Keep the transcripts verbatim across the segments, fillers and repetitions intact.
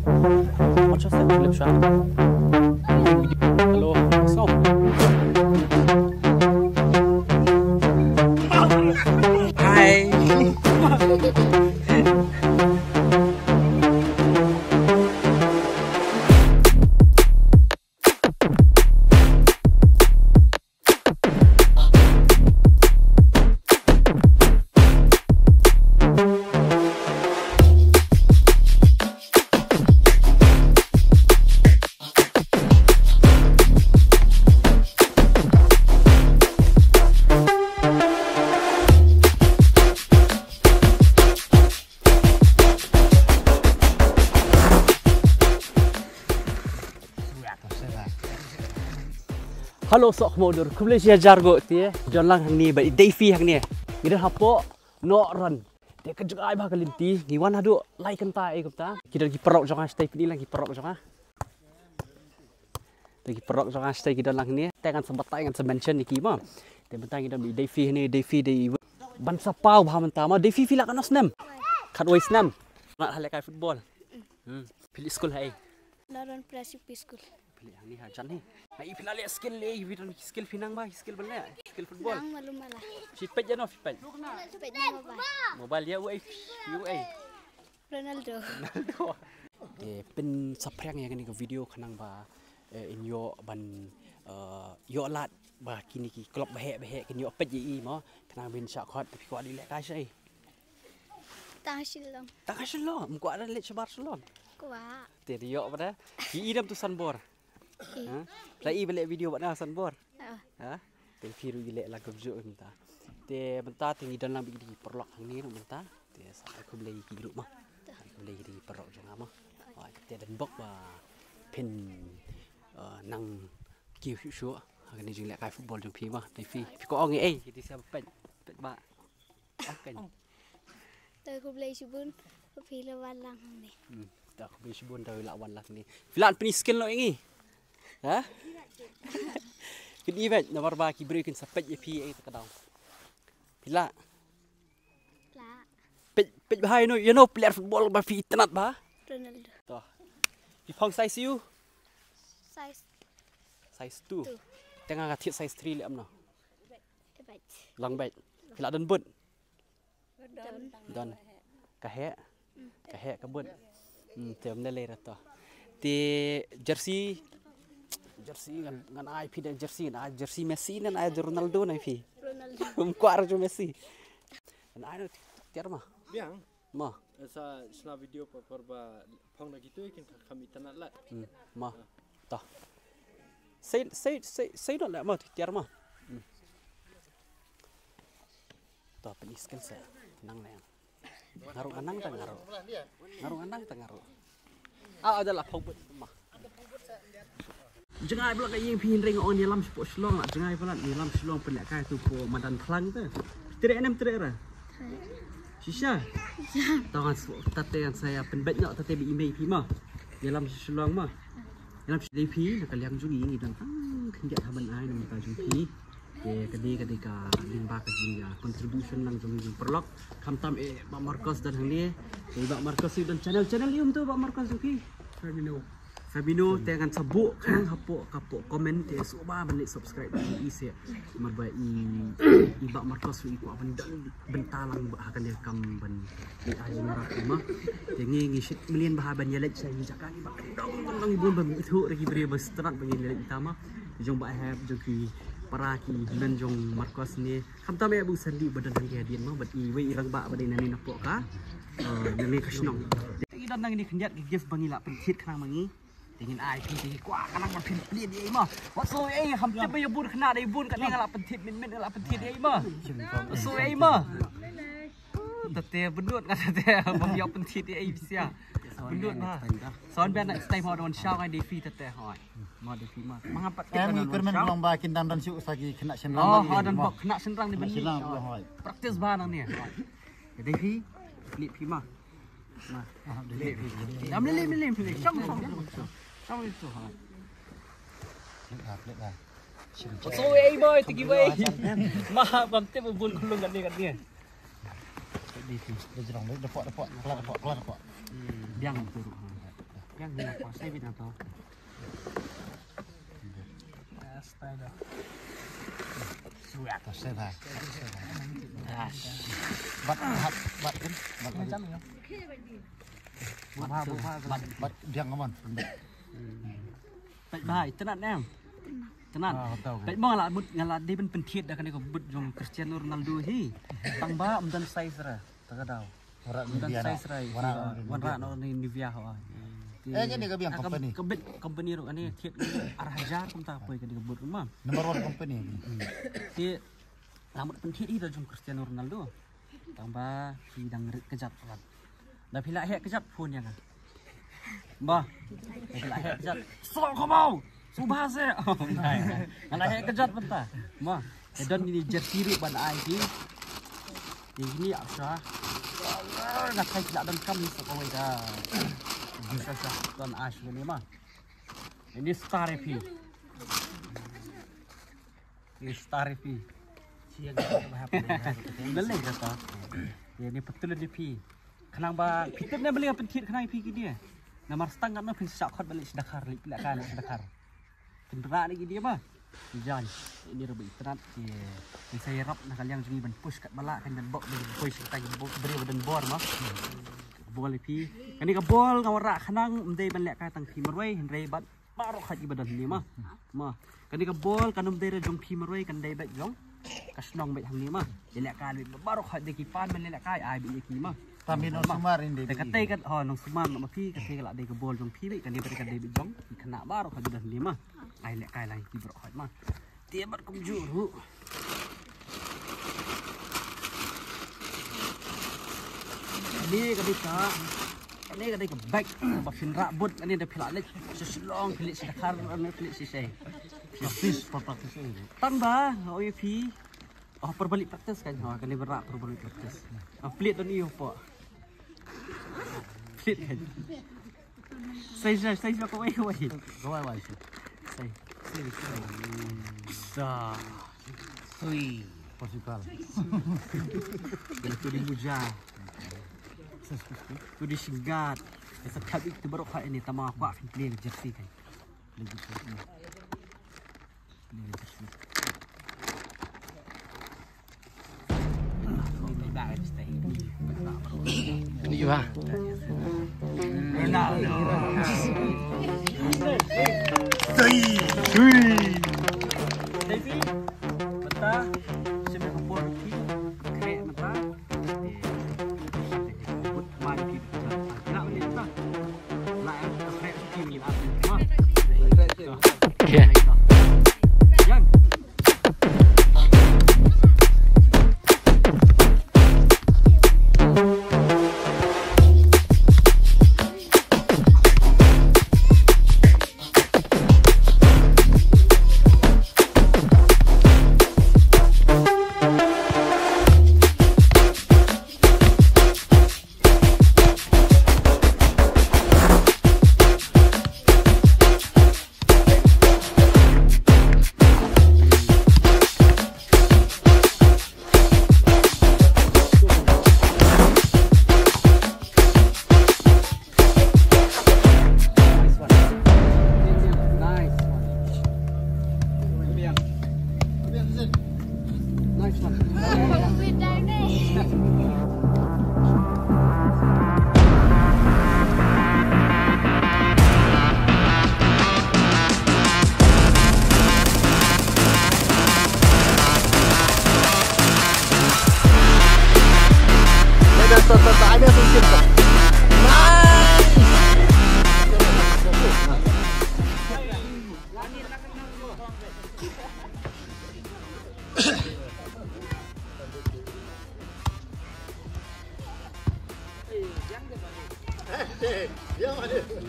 Hello. So. Hi. Hello, soh khmih dur. Khublei shi hajar nguh te. Don lang hangne bad i Davy hangne. Ngi don hapoh Nohron. Te ka jngai bha ka lynti. Ngi wan haduh lai kynta ei kumta. Ki don ki paralok jong nga, shatei pyni lang ki paralok jong nga. Te ki paralok jong nga shatei ki don lang hangne. Te ngan sa batai, ngan sa mention ïa ki mo. Te mynta ngi don i Davy hangne, Davy dei ban sa paw bha mynta mo. Davy, phi lah katno snem? Khatwei snem. Nga ha lehkai football. Hmm. Phi leh skul ha ei? Nohron Press U P School. Phi leh hangne ha jan hi. Hai, phi lah leh skill, eh, phi don skill phi nang ba, skill ban leh, skill football. Nang malu mala. Phi peit ïano phi peit? Peit na mobile. Mobile ïa uei, ïa uei? Ronaldo. Ronaldo. Te pynsaphriang ïa kane ka video khnang ba, eh, in ïoh ban, eh, ïoh lad ba kine ki club baheh baheh kin ïoh peit ïa i mo. Khnang ba in shah khot, phi kwah dei lehkai shaei? Tang ha Shillong. Tang ha Shillong, ym kwah leit shabar Shillong? Kwah. Te dei ïoh ba da. Phi i dam tu sanbor? I. Ha? La i ba leh video bad nga sanbor? Ha. Ha? Te phi ruh i leh la kumjuh mynta. Te mynta te ngi don lang bad ki paralok hangne ruh mynta. Te sa ai khublei ki ruh mo. Ai khublei ki paralok jong nga mo. Oi, te don bok ba phin, eh, nang kiew shuh shuh ha kane jinglehkai football jong phi mo. Te phi, phi ko ong ei, ki ti sa peit, peit ba. Te khublei shibun, phi la wan lang hangne. Hmm, te khublei shibun, te la wan lang hangne. Phi lah pyni skill noh ïa ngi? Ha? Pyni beit, namar ba ki briew kin sa peit ïa phi ei te ka daw. Phi lah? Lah. Peit, peit bha ïano, ïano player football ba phi itynnad bha? Ronaldo. To. Phi phong size ïu? Size. Size two. Two. Te nga ka thied size three leh em no? Beit. Long beit. Phi lah don boot? Don. Don. Ka heh. Ka heh ka boot. Hmm, te ym lei lei ra to. Te jersey. Jersey ngan, ngan ai phi da jersey, ngan ai jersey Messi, ngan ai Ronaldo na phi. Ronaldo. Ym kwah ra jong Messi. Ngan ai no tiar ma. Biang. Ma. Sa sna video por por ba phong na gitu kin kham itynnad la. Hmm, ma. To. Sei, sei, sei, sei no la ma tiar ma. Hmm. To, pyni skill sa. Nang leh. Nga ruh nga nang ta nga ruh. Nga ruh nga nang ta nga ruh. Ah, ada la phong boot ma. Jngai ba la ka ïing phi hynrei nga ong ïalam shapoh Shillong la, jngai ba la ïalam Shillong pynlehkai tu poh madan khlang te. Treh ne em treh ra? Shisha? Shisha. To ngan shu tate ngan sa ïa pynbeit noh tate ba i mei phi ma. Ïalam sha Shillong ma. Ïalam sha dei phi na ka liang jong ngi ngi dang tang khyndiat ha ban ai na ka jong phi. Te ka dei, ka dei ka lyngba ka jing ïa contribution lang jong ngi jong paralok. Khamtam eh Bah Marcos don hangne. Te Bah Marcos i don channel, channel ïa um tu Bah Marcos jong phi? Famino. Famino, te ngan sa buh khnang hapoh, hapoh comment te sngewbha ban leh subscribe ïa i se. Namar ba i, i Bah Marcos i kwah ban don bynta lang ba ha kane ka kam ban leh ai jingmut ma. Te ngi ngi shit mlien bha ban ïaleit sha i jaka ngi ba dong dong dong i bun ba ithuh ra ki briew ba strat ba ngi ïaleit ita ma. Jong Bah Hep jong ki para ki hynmen jong Marcos ne. Khamtam eh Bah Sandy ba don hangne hadien ma bad iwei i rangbah ba dei nangne napoh ka, eh, nangne ka shnong. Te ngi don nangne khyndiat ki gift ba ngi la pynthied khnang ma ngi. Te ngin ai phi, te ngi kwah ka nang ba phin plie ïa i ma. Wat sngew ei, ham tip ba ïa bun khynnah dei bun katne nga la pynthied mynmiet nga la pynthied ïa i ma. Wat sngew ei ma. Tate bynnud nga tate bym ïoh pynthied ïa i bisia. Bynnud ma. Son biang next time ho don shaw ngai dei phi tate hoi. Ma dei phi ma. Ma ngam pat tip. Em, ngi kyrmen long ba kin dang don shuh sa ki khynnah shynrang. Oh, ho don bok khynnah shynrang dei ban. Practice ba nangne. Dei phi. Plie phi ma. Ma. Dam lili lili lili. Shong shong shong. Shong itu ha. Klik ha, klik ha. So ei boy tiki boy. Ma bam te bun khulung kan ni kan ni. Di di di jrong di depok depok kelar depok kelar depok. Biang tu. Yang ni apa? Saya bina tahu. Style dah. Suat. Saya dah. Bat, bat, bat kan? Bat, bat. Macam ni. Bat, bat, bat, bat, dia ngaman. Peit bha, itynnad ne em? Itynnad. Ah, tahu. Peit mo, nga la mut, nga la dei ban pynthied da kane ka boot jong Cristiano Ronaldo hi. Tang ba ym don size ra. Ta ka daw. Ym don size ra. Wanrah noh ni Nivea ho. Eh, kane ka biang company. Ka boot company ruh kane thied ar hajar kumta poi kane ka boot ruh ma. Number one company. Te la mut pynthied hi da jong Cristiano Ronaldo. Tang ba phi dang rit kjat rat. Da phi la heh kjat phone ïa nga. Ba. Da phi la heh kjat. Sok ko bau. Subha se. Nga la heh kjat mynta. Ma. Te don ini jersey ruh ban ai phi. Ini apa? Nga kai la don kam ni sok ko wei da. Bisa sa don ash ni ma. Ini star ïa phi. Ini star ïa phi. Lele kata. Ïa ni pyntyllun ïa phi. Khnang ba phi tip ne balei nga pynthied khnang ïa phi kine. Namar tang katno phin sa khot balei sdakar lei phi la ka lei sdakar. Pynrah ne kine ba. Jan. Ini ruh ba itynnad ki. Phin sa ïarap na ka liang jong ngi ban push kat ba lah kan ban bok ban push kita ki bok briew ba don bor ma. Bol ïa phi. Kane ka bol nga wanrah khnang ym dei ban lehkai tang phi marwei hynrei bad baroh khoit kiba don hangne ma. Ma. Kane ka bol kan ym dei re jong phi marwei kan dei beit jong ka shnong beit hangne ma. Ïalehkai beit baroh khoit dei ki pan ban ïalehkai ai beit ïa ki ma. Tang ba nongsumar in dei beit. Te katei ka, ho, nongsumar noh ma phi, katei ka la dei ka bol jong phi beit, kane beit ka dei beit jong ki khynnah baroh khoit kiba don hangne ma. Ai lehkai lang ïa ki baroh khoit ma. Te bad kumjuh ruh. Kane ka dei ka, kane ka dei ka bag ba phin rah boot, kane da phi la leit sha Shillong, phi leit sha Dkhar, kane phi leit sha shai. Practice, for practice eh. Tang ba, oh ïa phi. Oh, por ba leit practice kan, oh, kane ba rah por ba leit practice. Ah, phi leit don ïa phi. Phi leit kan. Sai, sai, sai, sai, kawei, kawei. Kawei, kawei, sai. Sai. Sai, sai. Sa. Sui. Portugal. Kena tu di Muja. Tu di Singgat. Sa khat itu baru khat ini tama aku afin play jersey kan. Play jersey. Ni ba. Ronaldo. Sui. Sui. Mata, sebe ko por ki, kre mata. But mai ki.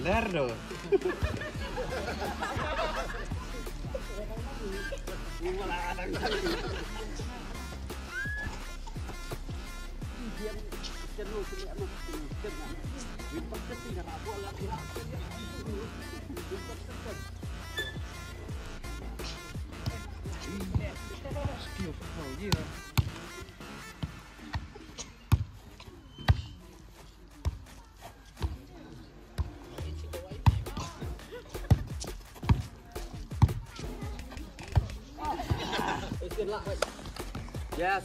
Lerdo. Yes.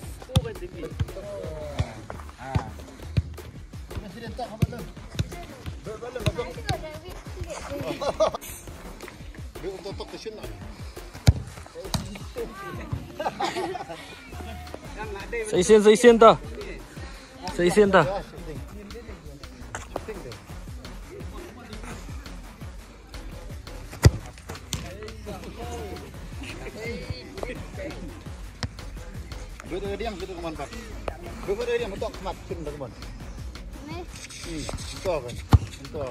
Sa shisien, sa shisien ta. Sa shisien ta. Dua dua diam kita ke mana? Dua dua diam betul kemat kin dah kemat. Ni. Hmm, betul kan? Betul.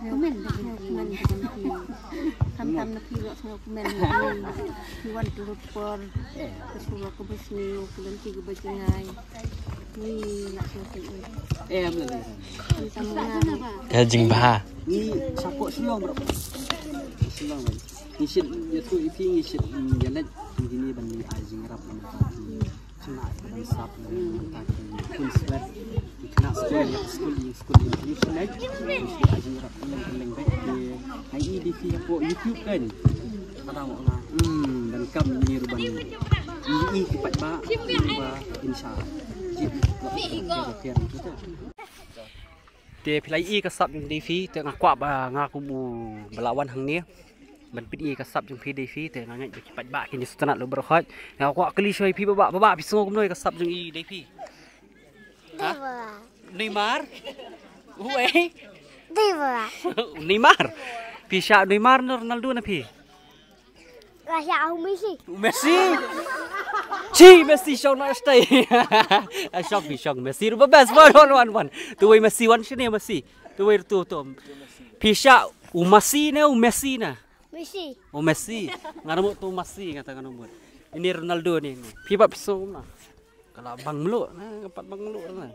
Kumne, kumne, kumne. Tam tam na phi ruh sngewkmen. Phi wan turut por. Ka sura ka bus ni, ka lynti ka bajingai. Ni nak sngewkmen. Eh, am lagi. Ni tam na. Ka jingbha. Ni support Shillong, bro. Shillong, bro. Ngi shit ïathuh ïa phi, ngi shit, mm, ïaleit. Ngi ni ban ngi ai jingïarap ban ta ki. Khynnah ban sap ban ta ki khun swet. Khynnah skul, ïa skul, ïa skul, ïa skul, ïa skul. Ngi ai jingïarap ban leng bad ki. Ai i di phi hapoh YouTube kan. Kata mo nga. Hmm, ban kam ngi ruh ban. Ngi i ki paidbah, ba insha Allah. Ji. Te phi la ïohi ka sap jong Davy, te nga kwah ba nga kum u ba la wan hangne ban pyni ka sap jong phi Davy, te nga ngeit ba ki paidbah kin sngewtynnat lut baroh khoit. Nga kwah kylli shuwa ïa phi, Bah Bah, Bah Bah, phi sngew kumno ïa ka sap jong i Davy? Ha? Neymar. Uei? Neymar. Phi shah Neymar ne Ronaldo na phi? Nga shah u Messi. U Messi. Chi Messi shong na stay. A shong phi shong Messi ruh ba best. Wan wan wan wan. Tu wei Messi wan shini Messi. Tu wei tu tu. Phi shah u Messi ne u Messi na. Messi. U Messi. Nga ruh tu Messi nga ta nga ruh. Ini Ronaldo ni. Phi ba phi sngewtynnat. Ka la bang mluh na, ka pat bang mluh na.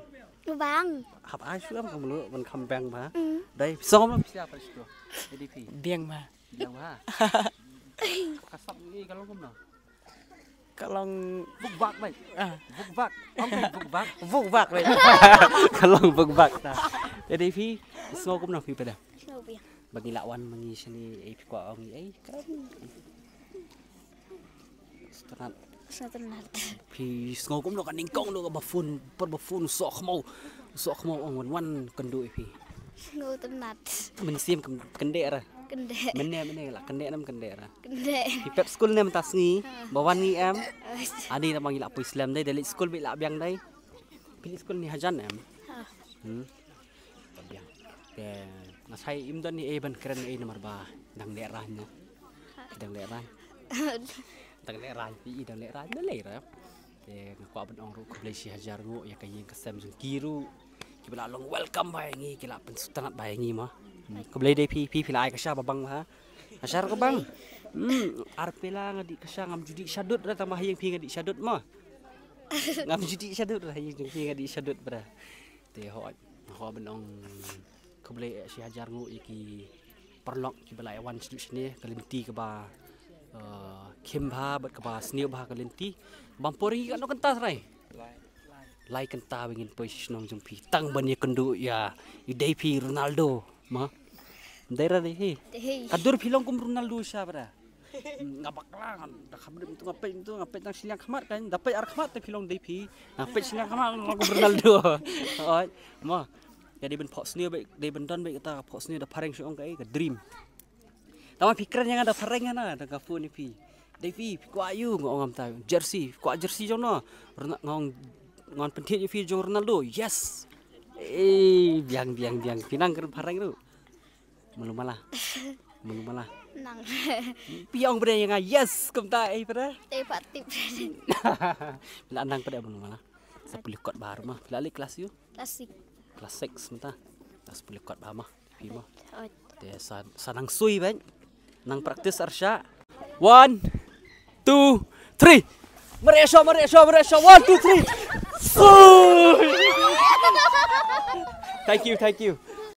Bang. Hap ai shuwa bang mluh ban kham bang ba. Mm. Dei phi sngewtynnat phi shah pat shuwa. Jadi phi. Bang ba. Biang ba. Ka sap ni ka long kumno? Ka long buk bak bai. Ah. Buk bak. Ong bai buk bak. Buk bak bai. Ka long buk bak ta. Jadi phi sngew kumno phi pat da? Sngew biang. Ba ngi la wan ma ngi shini, eh, phi kwah ong ei kan. Sngewtynnat. Sngewtynnat. Phi sngew kumno ka nyngkong noh kaba phone, por ba phone soh khmaw. Soh khmaw ong wan wan kynduh ïa phi. Sngewtynnat. Mynsiem kynduh ra. Kynduh. Mynne mynne la kynduh nam kynduh ra. Kynduh. Phi pep skul ne mynta sngi. Ha. Ba wan ngi em. Ani namar ngi la poi slem dei, dei leit skul beit la biang dei. Phi leit skul ni hajan em. Ha. Hmm. Ka biang. Te nga sa ïohi ym don ei ban kren ei namar ba dang lehrain na. Dang lehrain. Dang lehrain, phi i dang lehrain na lehrain. Te nga kwah ban ong ruh khublei shi hajar nguh ïa ka ïing ka sem jong ki ruh. Kiba la long welcome bha ïa ngi, ki la pynsngewtynnat bha ïa ngi ma. Hmm, khublei dei phi, phi, phi la ai ka sha ba bang bha. Ka sha ruh ka bang. Hmm, ar pela nga dih ka sha ngam ju dih shadut ra tang ba ha ïing phi nga dih shadut ma. Ngam ju dih shadut ra ha ïing jong phi nga dih shadut bra. Te hooid, hooid ban ong khublei shi hajar nguh ïa ki paralok kiba la wan sdang shane ka lynti kaba, eh, khim bha bad kaba sniew bha ka lynti. Bam por ïa ki katno kynta trai? Lai kynta ba ngin poi sha shnong jong phi tang ban ïakynduh ïa i dei phi Ronaldo ma. Dei ra dei hi. Dei hi. Ka dur phi long kum Ronaldo sha bra. Nga bakla ngan da kham dum tu nga peit tu nga peit tang shiliang khmat kan da peit ar khmat te phi long dei phi. Nga peit shiliang khmat long kum Ronaldo. Oi, ma. Ka dei ban phohsniew beit, dei ban don beit kata ka phohsniew da phareng shu ong ka ei ka dream. Tangba phi kren ïa nga da phareng hana da ka phone ïa phi. Dei phi, phi kwah ïa u nga ong ngam ta jersey, phi kwah jersey jong no. Rona-, nga ong ngan pynthied ïa phi jong Ronaldo. Yes. Eh, biang biang biang. Phi nang kren phareng ruh. Malu mala. Malu mala. Nang. Phi ong bre ïa nga yes kumta ei bre. Te pat tip. Phi la nang bre malu mala. Sa pule kot baru ma. Phi la leh kelas ïu? Kelas six. Kelas six mynta. Sa pule kot ba ma. Phi ma. Oi. Te sa, sa nang sui bad. Nang practice arsha. One. two, three. Mareh shuwa, mareh shuwa, mareh shuwa. One, two, three. Thank you, thank you.